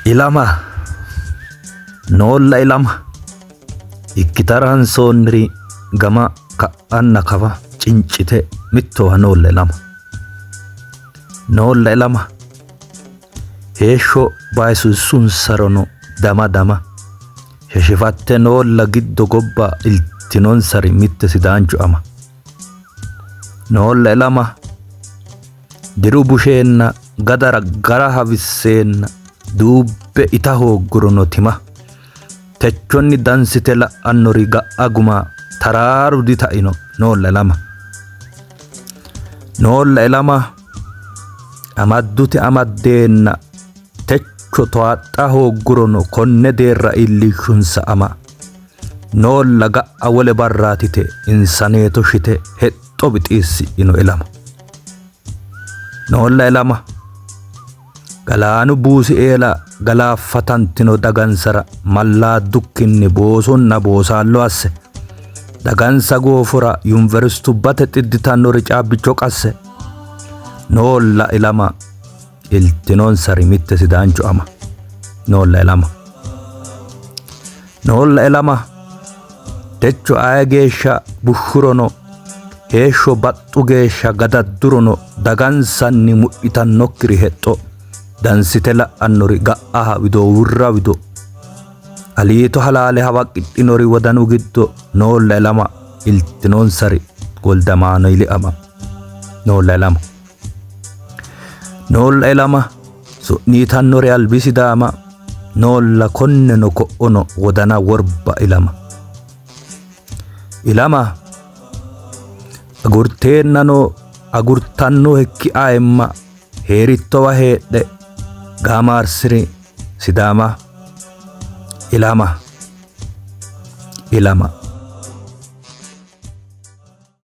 Ilama noolla ilama ikkitara hansoonniri gama ka'anna kawa cincite mittowa noolla ilama. Noolla ilama heeshsho bayisissunsarono dama dama sheshifatte noolla giddo gobba iltinonsari mitte sidaancho ama. Noolla ilama diru busheenna gadara gara hawisseenna duubbe ita hooggurono tima techonni dansite la'annori ga'a guma taraaru ditaino noolla ilama. Noolla ilama amaddute amaddeenna techo towaaxxa hooggurono konne deerra iillishshunsa ama. Noolla ga'a wole barraatite insaneeto shite hexxo bixiissidhino ilama. Noolla ilama galaanu buusi eela galaaffatantino dagansara mallaaddukkinni boosonna boosaallo asse dagansa goofora yuniversitubbate xidditannori caabbicho qasse noolla ilama iltinonsari mitte sidaancho ama. Noolla ilama. Noolla ilama techo aye geeshsha bushshurono heeshsho baxxu geeshsha gadaddurono dagansanni mudhitannokkiri hexxo dansite la'annori ga'aha wido wirra wido aliito halaale hawaqidhinori wodanu giddo noolla ilama iltinonsari Woldamaanueli ama. Noolla ilama. Noolla ilama su'niitannori albi Sidaama noolla konneno ko'ono wodana worba ilama. Ilama agurteennano agurtannohekki ayimma hee'rittowa heedhe gaamaarsiri Sidaama. Ilama. Ilama.